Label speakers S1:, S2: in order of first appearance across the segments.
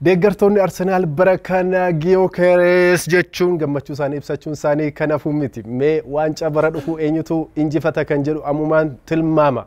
S1: Deeggartoonni Arsenaal bara kana Giyookeres jechuun gammachuu isaanii ibsachuun isaanii kan hafu miti. Mee waancaa bara dhufu eenyutu injifata kan jedhu ammumaan tilmaama.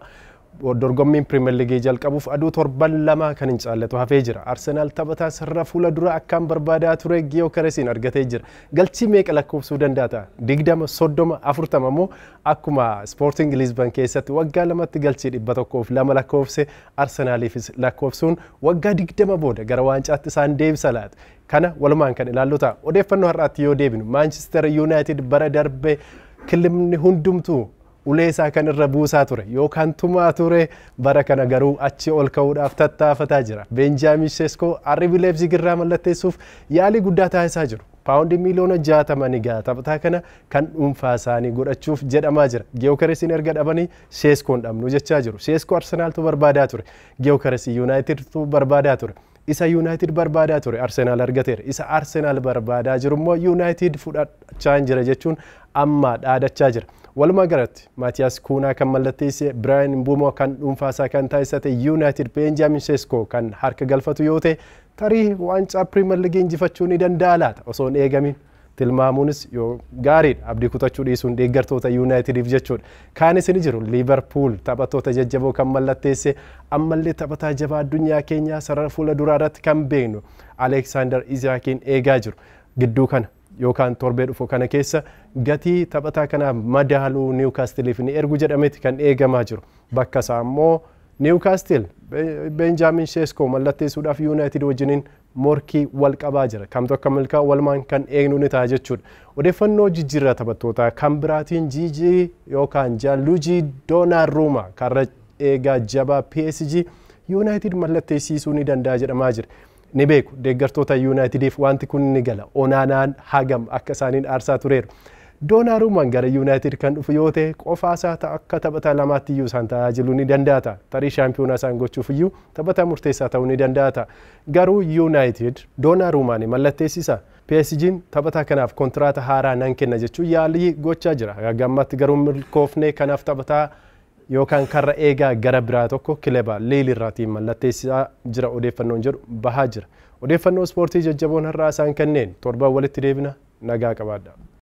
S1: Dorgommiin Pirimeer Liigii jalqabuuf aduu torban 2 kan hin caalletu hafee jira. Arsenaal taphataa sarara fuula dura akkaan barbaadaa ture Giyookeresiin argatee jira. Galchii meeqa lakkoofsuu danda'a ta'a? 20, 30, 40 immoo akkuma Sporting Lisbon keessatti waggaa 2tti galchii 102 lakkoofse Arsenaaliifis lakkoofsuun waggaa 20 booda gara waancaatti isaan deebisa laata? Kana walumaan kan ilaallu ta'a. Odeeffannoo har'aatti yoo deebinu, Manchester United bara darbe kilabni hundumtuu ulee isaa kan irra buusaa ture yookaan tumaa ture, bara kana garuu achi ol ka'uudhaaf tattaafataa jira. Benjaamin Sesko RB Leipzig irraa mallatteessuuf yaalii guddaa taasisaa jiru. Paawundii miiliyoona 60 ni gaha taphataa kana kan dhuunfaa isaanii godhachuuf jedhamaa jira. Giyookeresiin erga dhabanii Seskoon dhabnu jechaa jiru. Sesko Arsenaaltu barbaadaa ture. Giyookeresii Yuunaayitidtu barbaadaa ture. Isa Yuunaayitid barbaadaa ture Arsenaal argateera. Isa Arsenaal barbaadaa jiru immoo Yuunaayitid fudhachaa hin jira jechuun amma dhaadachaa jira. Walumaa galatti Maatiyaas Kuunaa kan mallatteesse, Biraayan Mbuumoo kan dhuunfaa isaa kan taasisate Yuunaayitid Beenjaamin Sesko kan harka galfatu yoo ta'e, tarii waancaa Pirimeer Liigii injifachuu ni danda'a laata osoo hin eegamin. Tilmaamuunis yoo gaariidha, abdii kutachuu dhiisuun deeggartoota Yuunaayitidiif jechuudha. Kaanis ni jiru. Liivarpuul taphattoota jajjaboo kan mallatteesse, ammallee taphataa jabaa addunyaa keenyaa sarara fuula duraa irratti kan beeknu Aleksaandar Izaakiin eegaa jiru. Gidduu kana yookaan torbee dhufu kana keessa gatii taphataa kanaaf madaaluu Niwukaastiliif ni ergu jedhameeti kan eegamaa jiru. Bakka isaa immoo Niwukaastil Benjaamin Sheeskoo mallatteessuudhaaf Yuunaayitid wajjiniin morkii wal qabaa jira. Kamtu akka milkaa'u walumaan kan eegnu ni ta'a jechuudha. Odeeffannoo jijjiirraa taphattootaa kan biraatiin GG yookaan Jaaluujii Doonaarruuma karra eegaa jabaa PSG Yuunaayitid mallatteessisuu ni danda'a jedhamaa jira. Ni beeku, deeggartoota Yuunaayitidiif wanti kun ni gala. Onaanaan hagam akka isaaniin aarsaa tureeru. Doonaarummaan gara Yuunaayitid kan dhufu yoo ta'e, qofaasaa akka taphataa lamaatti iyyuu isaan tajaajiluu ni danda'a ta'a. Tarii shaampiyoonaa isaan gochuuf iyyuu taphataa murteessaa ta'uu ni danda'a ta'a. Garuu Yuunaayitid Doonaarummaan mallatteessisa. PSG'n taphataa kanaaf kontiraata haaraa nan kenna jechuun yaalii gochaa jira. Hanga ammaatti garuu milkoofne, kanaaf taphataa yookaan karra eegaa gara biraa tokko kilaba Liil irraatiin mallatteessisaa jira odeeffannoon jedhu bahaa jira. Odeeffannoo ispoortii jajjaboon har'aa isaan kanneen. Torban walitti deebina, nagaa qabaadha.